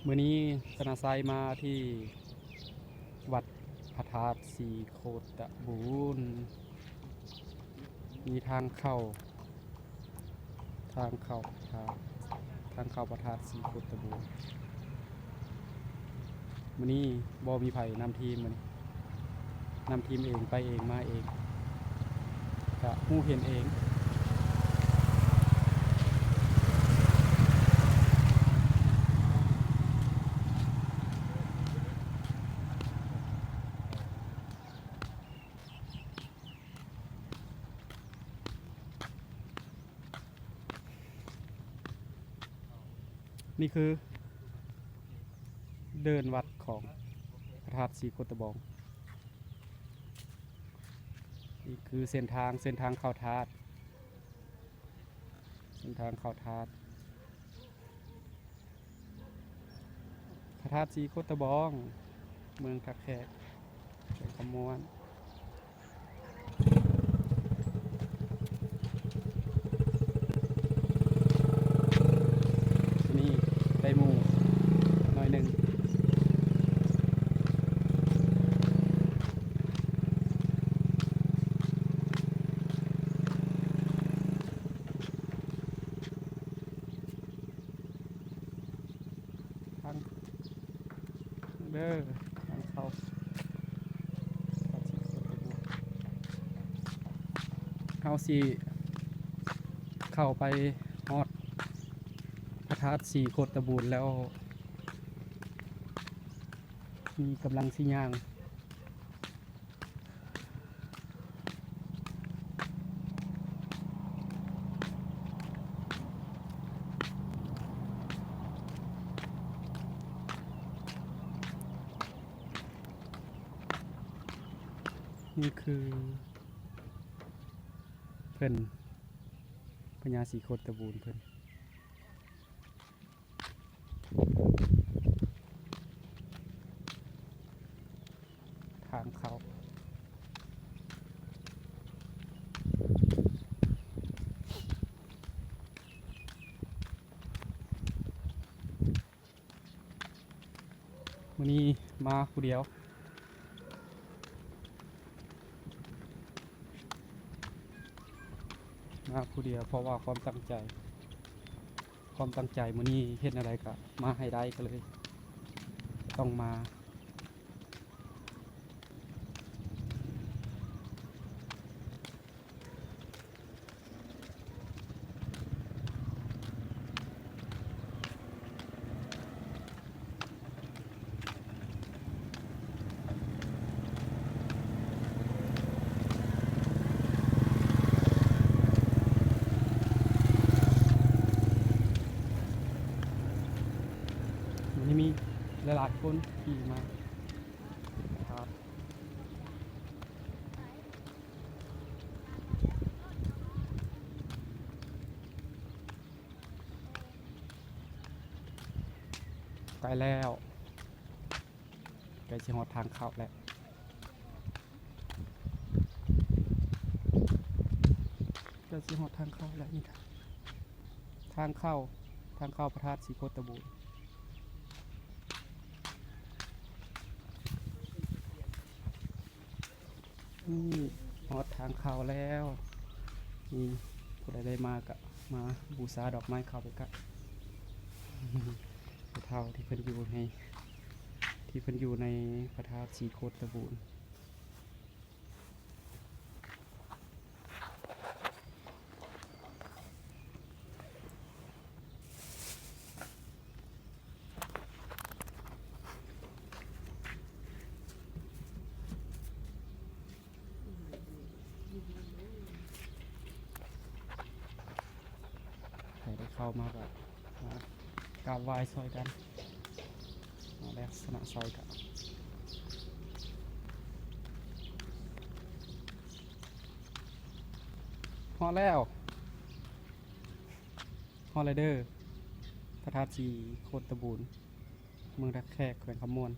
ມື້ນີ້ສະນະໄຊມາທີ່ວັດພະທາດສີໂຄດຕະບູນ ມີທາງເຂົ້າ ທາງເຂົ້າພະທາດ ທາງເຂົ້າພະທາດສີໂຄດຕະບູນ. ມື້ນີ້ບໍ່ມີໃຜນຳທີມ ມື້ນີ້ນຳທີມເອງ ໄປເອງ ມາເອງ ກະຮູ້ເຫັນເອງ. ນີ້ຄືເດີ່ນວັດຂອງພະທາດສີໂຄດຕະບອງ. ນີ້ຄືເສັ້ນທາງ ເສັ້ນທາງເຂົ້າທາດ ເສັ້ນທາງເຂົ້າທາດ ພະທາດສີໂຄດຕະບອງ ເມືອງທ່າແຂກ ແຂວງຄຳມ່ວນ. ນີ້ໄດ້ໝູ່ໜ້ອຍໜຶ່ງ. ທາງເດີ ທາງເຂົ້າ ເຮົາຊິເຂົ້າໄປຮອດພະທາດສີໂຄດຕະບູນແລ້ວ ນີ້ກຳລັງຊິຍ່າງ. ນີ້ຄືເພິ່ນ ພະຍາສີໂຄດຕະບູນເພິ່ນ. ທາງເຂົ້າ ມື້ນີ້ມາຜູ້ດຽວ ມາຜູ້ດຽວ ເພາະວ່າຄວາມຕັ້ງໃຈ ຄວາມຕັ້ງໃຈມື້ນີ້ເຮັດແນວໃດກະມາໃຫ້ໄດ້ ກະເລີຍຕ້ອງມາ. ມື້ນີ້ມີຫຼາຍໆຄົນທີ່ມາ ໃກ້ແລ້ວ ໃກ້ຊິຮອດທາງເຂົ້າແລ້ວ ໃກ້ຊິຮອດທາງເຂົ້າແລ້ວ ນີ້ ທາງເຂົ້າ ທາງເຂົ້າພະທາດສີໂຄດຕະບູນ. ນີ້ຮອດທາງເຂົ້າແລ້ວ ນີ້ ຜູ້ໃດໄດ້ມາກະມາບູຊາດອກໄມ້ເຂົ້າໄປກະ ຜູ້ເຖົ້າທີ່ເພິ່ນຢູ່ໃນ ທີ່ເພິ່ນຢູ່ໃນພະທາດສີໂຄດຕະບູນ. ໃຜໄດ້ເຂົ້າມາກະ ມາກາບໄຫວ້ຊ່ອຍກັນ ມາແລ້ວ ສະນະໄຊກະ ຮອດແລ້ວ ຮອດແລ້ວເດີ ພະທາດສີໂຄດຕະບູນ ເມືອງທ່າແຂກ ແຂວງຄຳມ່ວນ.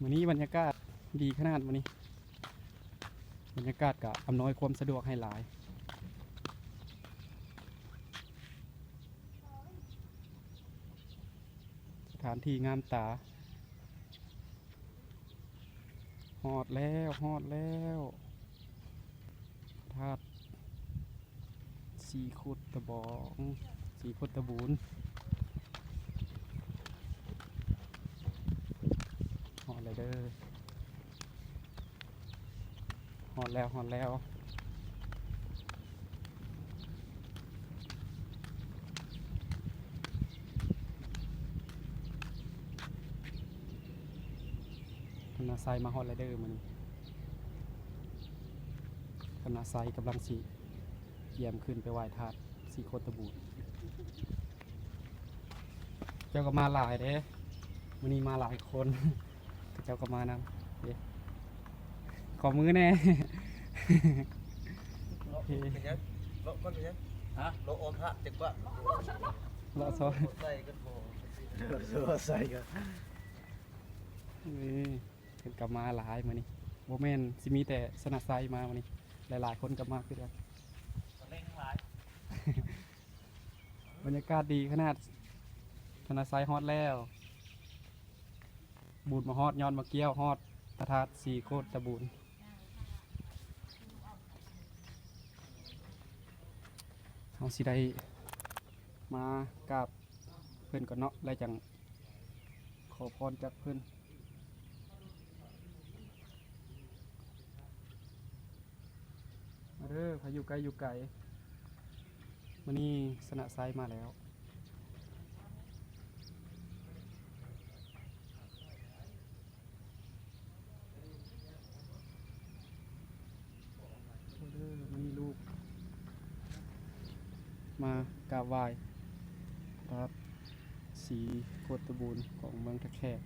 ມື້ນີ້ບັນຍາກາດດີຂະໜາດ ມື້ນີ້ ບັນຍາກາດກໍອຳນວຍຄວາມສະດວກໃຫ້ຫຼາຍ. ສະຖານທີ່ງາມຕາ. ຮອດແລ້ວ ຮອດແລ້ວ ພະທາດສີໂຄດຕະບອງ ສີໂຄດຕະບູນ. ຮອດແລ້ວເດີ. ຮອດແລ້ວ ຮອດແລ້ວ. ຄະນະໄຊມາຮອດແລ້ວເດີມື້ນີ້. ຄະນະໄຊກຳລັງຊິກຽມຂຶ້ນໄປໄຫວ້ທາດສີໂຄດຕະບູນ. ເຈົ້າກໍມາຫຼາຍເດ້ ມື້ນີ້ມາຫຼາຍຄົນ ເຂົາເຈົ້າກໍມານຳເດ້. ຂໍມືແດ່. ເລາະເປັນຫຍັງ? ເລາະກ່ອນເປັນຫຍັງ? ຮະ? ເລາະອ້ອມພະຈັກບາດ? ເລາະຊອຍ ໃສ່ກັນບໍ່? ໃສ່ກັນ. ເອີ ເພິ່ນກໍມາຫຼາຍມື້ນີ້ ບໍ່ແມ່ນຊິມີແຕ່ຊະນະໄຊມາມື້ນີ້ ຫຼາຍໆຄົນກໍມາຄືກັນ. ບັນຍາກາດດີຂະໜາດ. ຊະນະໄຊຮອດແລ້ວ. ບູນມາຮອດ ຍອດມາກ້ຽວ ຮອດພະທາດສີໂຄດຕະບູນ. ເຮົາຊິໄດ້ມາກາບເພິ່ນກ່ອນເນາະ ແລ້ວຈັ່ງຂໍພອນຈາກເພິ່ນ. ມາເດີ ໃຜຢູ່ໃກ້ຢູ່ໄກ. ມື້ນີ້ຊະນະໄຊມາແລ້ວ. ມາເດີ ມື້ນີ້ລູກມາກາບໄຫວ້ພະທາດສີໂຄດຕະບູນຂອງເມືອງທ່າແຂກ.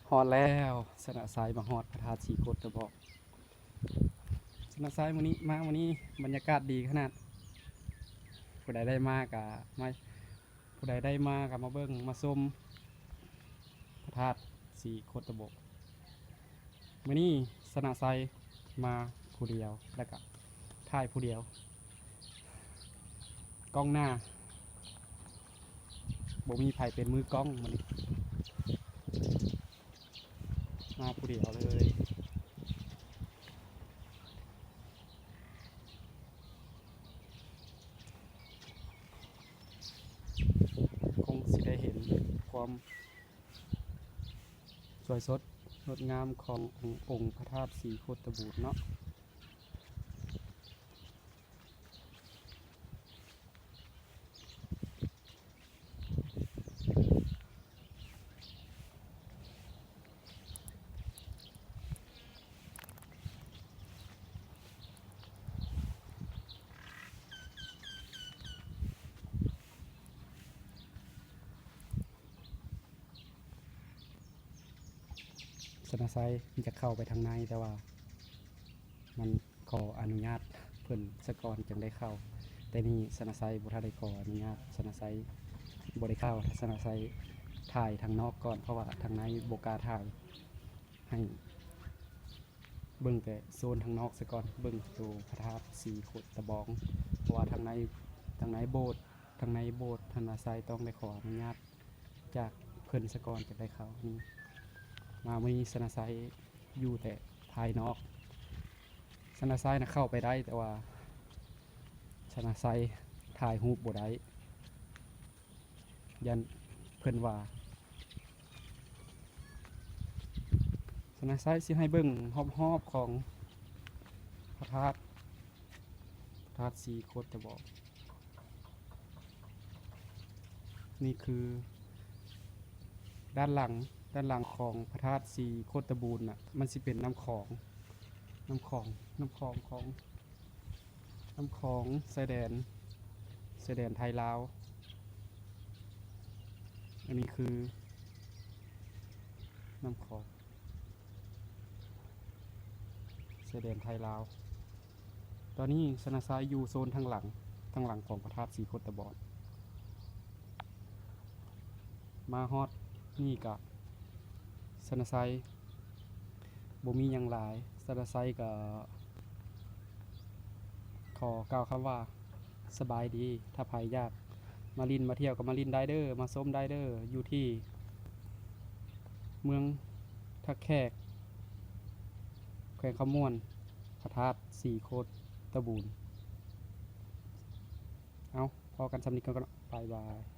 ຮອດແລ້ວ ຊະນະໄຊມາຮອດພະທາດສີໂຄດຕະບອງ. ຊະນະໄຊມື້ນີ້ ມາມື້ນີ້ບັນຍາກາດດີຂະໜາດ. ຜູ້ໃດໄດ້ມາກະມາ ຜູ້ໃດໄດ້ມາກໍມາເບິ່ງມາຊົມພະທາດສີໂຄດຕະໂບກ. ມື້ນີ້ຊະນະໄຊມາຜູ້ດຽວ ແລ້ວກະຖ່າຍຜູ້ດຽວ ກ້ອງໜ້າ ບໍ່ມີໃຜເປັນມືກ້ອງມື້ນີ້. ມາຜູ້ດຽວເລີຍ. ຄົງຊິໄດ້ເຫັນຄວາມສວຍສົດງົດງາມຂອງອົງ ອົງພະທາດສີໂຄດຕະບູນເນາະ. ຊະນະໄຊມັນຈະເຂົ້າໄປທາງໃນ ແຕ່ວ່າມັນຂໍອະນຸຍາດ ເພິ່ນສະກ່ອນຈຶ່ງໄດ້ເຂົ້າ. ແຕ່ນີ້ຊະນະໄຊບໍ່ທັນໄດ້ຂໍອະນຸຍາດ, ຊະນະໄຊບໍ່ໄດ້ເຂົ້າ, ຊະນະໄຊຖ່າຍທາງນອກກ່ອນ ເພາະວ່າທາງໃນບໍ່ກ້າຖ່າຍ. ໃຫ້ເບິ່ງແຕ່ໂຊນທາງນອກສາກ່ອນ, ເບິ່ງໂຕພະທາດສີໂຄດຕະບອງ ເພາະວ່າທາງໃນ ທາງໃນໂບດ ທາງໃນໂບດ ຊະນະໄຊຕ້ອງໄດ້ຂໍອະນຸຍາດຈາກເພິ່ນສາກ່ອນຈຶ່ງໄດ້ເຂົ້າ. ນີ້ ມາມື້ນີ້ຊະນະໄຊຢູ່ແຕ່ພາຍນອກ. ຊະນະໄຊນະເຂົ້າໄປໄດ້ ແຕ່ວ່າຊະນະໄຊຖ່າຍຮູບບໍ່ໄດ້ ຢ້ານເພິ່ນວ່າ. ຊະນະໄຊຊິໃຫ້ເບິ່ງຮອບໆຂອງພະທາດ ພະທາດສີໂຄດຕະບອງ. ນີ້ຄືດ້ານຫຼັງ ດ້ານຫຼັງຂອງພະທາດສີໂຄດຕະບູນນະ ມັນຊິເປັນນ້ຳຂອງ ນ້ຳຂອງ ນ້ຳຂອງຂອງ ນ້ຳຂອງຊາຍແດນ ຊາຍແດນໄທລາວ. ອັນນີ້ຄືນ້ຳຂອງຊາຍແດນໄທລາວ. ຕອນນີ້ຊະນະໄຊຢູ່ໂຊນທາງຫຼັງ ທາງຫຼັງຂອງພະທາດສີໂຄດຕະບອງ. ມາຮອດນີ້ກະ ຊະນະໄຊບໍ່ມີຫຍັງຫຼາຍ, ຊະນະໄຊກະຂໍກ່າວຄຳວ່າສະບາຍດີ. ຖ້າໃຜຢາກມາຫຼິ້ນມາທ່ຽວກໍມາຫຼິ້ນໄດ້ເດີ ມາຊົມໄດ້ເດີ ຢູ່ທີ່ເມືອງທ່າແຂກ ແຂວງຄຳມ່ວນ ພະທາດສີໂຄດຕະບູນ. ເອົາ ພໍ້ກັນສ່ຳນີ້ກ່ອນເນາະ ບາຍບາຍ.